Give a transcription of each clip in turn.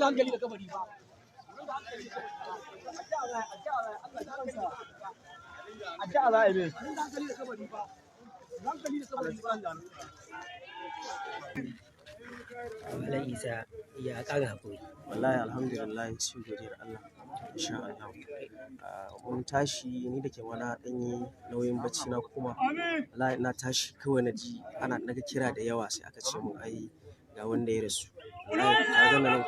Hankali da kabari ba. Addu'a za a yi mai. Hankali da kabari ba. Hankali da kabari ba. Malam Isa, ya ƙara haƙuri. Wallahi alhamdulillah, sai godiyar Allah, insha Allah. Mun tashi, ni da ke wani ɗan yi nauyin bacci na kuma wallahi na tashi kawai na ji ana naga kira da yawa, sai aka ce mun ai ga wanda ya rasu. Wallahi ka ga nan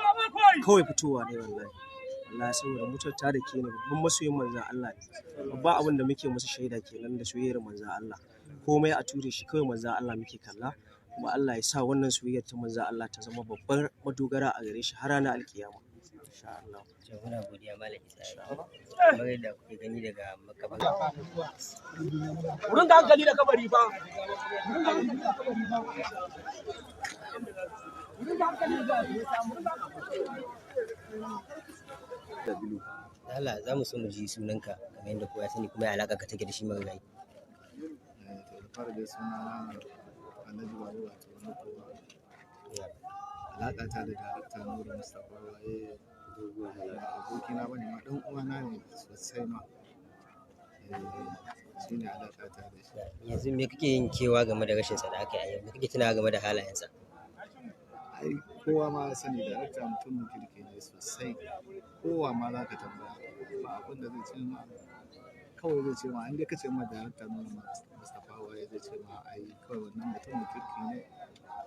kawai fitowa ne, wallahi. Wallahi saboda mutuwar ta da ke ni, babban masoyin manzon Allah ne. Babban abin da muke masa shaida kenan da soyayyar manzon Allah. Komai a ture shi, kawai manzon Allah muke kalla. Kuma Allah ya sa wannan soyayyar ta manzon Allah ta zama babbar madogara a gare shi har ranar alkiyama. Insha Allah. To, muna godiya, Malam Isa. Kamar yadda kuke gani daga makabarta. Ku ringa hankali da kabari ba. Ku ringa hankali da kabari ba. Ku ringa hankali da Allah, za mu so mu ji sunanka kamar yadda kowa ya sani, kuma ya alaƙa ka take da shi marigayi. To, da fara dai, suna na Alhaji Waye, wato wani kowa. Alaƙa ta da darakta Nura Mustapha Waye ba abokina ba ne ma, ɗan uwana ne sosai ma. Shi ne alaƙa ta da shi. Yanzu me kake yin kewa game da rashin sa da aka yi a yau? Me kake tunawa game da halayensa? Ai kowa ma ya sani darakta mutumin kirki ne sosai. Kowa ma za ka tambaya, ba abin da zai ce ma, kawai zai ce ma in dai ka ce ma darakta Nura Mustapha Waye, zai ce ma ai kawai wannan mutumin kirki ne,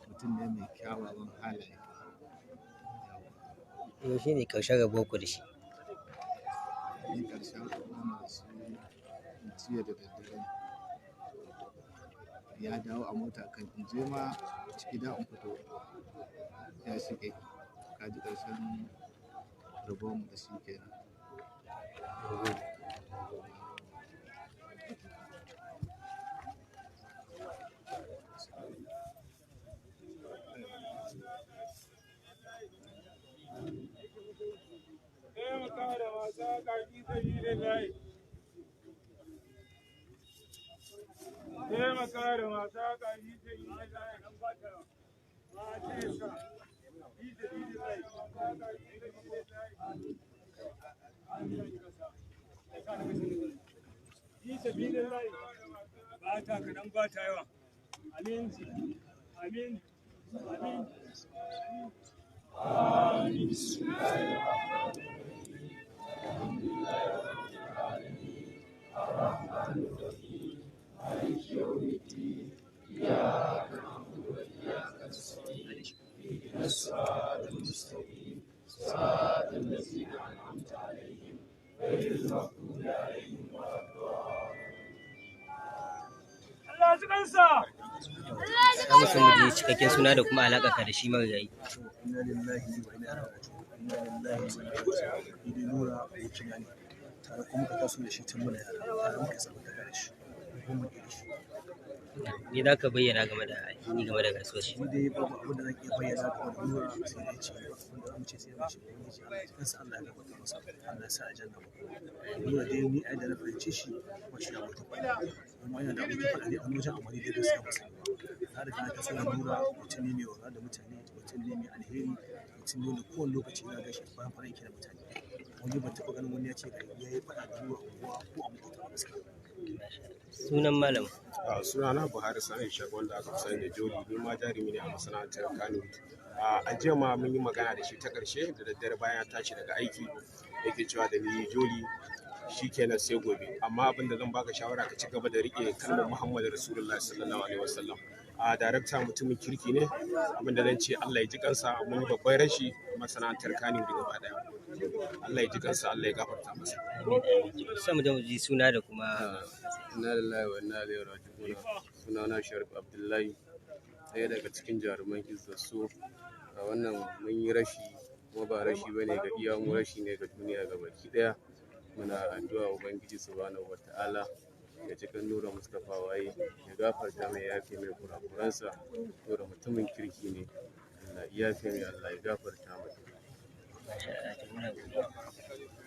mutum ne mai kyawawan halaye. Yaushe ne ƙarshen rabuwar ku da shi? Ni ƙarshen rabuwar da shi jiya da daddare ne. Ya dawo a mota, kan in je ma gida in fito ya shige. Ka ji ƙarshen rabuwar mu da shi kenan. Mun gode. Taimaka da masu haka fi sabilillahi. Taimaka da masu haka fi sabilillahi. Fi sabilillahi. Fi sabilillahi. Ba ta kaɗan, ba ta yawa. Amin. Amin. Amin. Amin. Allah ji kansa. Za mu so mu ji cikakken suna da kuma alaƙa ka da shi marigayi. Inna lillahi wa inna ilaihi raji'un. Inna lillahi wa inna ilaihi raji'un. Ni dai Nura abokina ne, tare kuma muka taso da shi tun muna yara, tare muka samu da shi kuma mun da shi. Me za ka bayyana game da ni game da rasuwar shi? Ni dai babu abin da zan iya bayyana game da Nura, sai dai ce abin da zamu ce, sai mu ce ubangiji Allah ya kansa, Allah ya gafarta masa, Allah ya sa aljanna ba. Nura dai, ni ai da na fahimce shi, ba shi da abokin faɗa, kuma yana da abokin faɗa ne a wani wajen, amma ni dai gaskiya ba sani ba. Na riga na taso da Nura, mutum ne mai wasa da mutane, mutum ne mai alheri, mutum ne wanda kowane lokaci za ga shi faran faran yake da mutane. Wani ban taɓa ganin wani ya ce ga ya yi faɗa da Nura a unguwa ko a maƙwabta ba gaskiya. Sunan malam. Sunana Buhari Sani Shek, wanda aka fi sani da Joli. Ni ma jarumi ne a masana'antar Kano. A jiya ma mun yi magana da shi ta ƙarshe da daddare bayan ya tashi daga aiki, yake cewa da ni, "Joli, shikenan, sai gobe, amma abin da zan baka shawara, ka ci gaba da rike kalmar Muhammadu Rasulullahi sallallahu alaihi wasallam." A darakta mutumin kirki ne. Abin da zan ce, Allah ya ji kansa. Mun yi babban rashi masana'antar Kano da gaba daya. Allah ya ji kansa, Allah ya gafarta masa. Sai mu je mu ji suna da kuma Inna lillahi wa inna ilaihi raji'un. Sunana Sharif Abdullahi, ɗaya daga cikin jaruman Izzar So. A wannan mun yi rashi, kuma ba rashi bane ga iya mu, rashi ne ga duniya ga baki ɗaya. Muna addu'a Ubangiji Subhanahu wata'ala ya ji kan Nura Mustapha Waye, ya gafarta mai, ya yafe mai kurakuransa. Nura mutumin kirki ne. Allah ya yafe mai, Allah ya gafarta mai. Masha Allah, to muna godiya.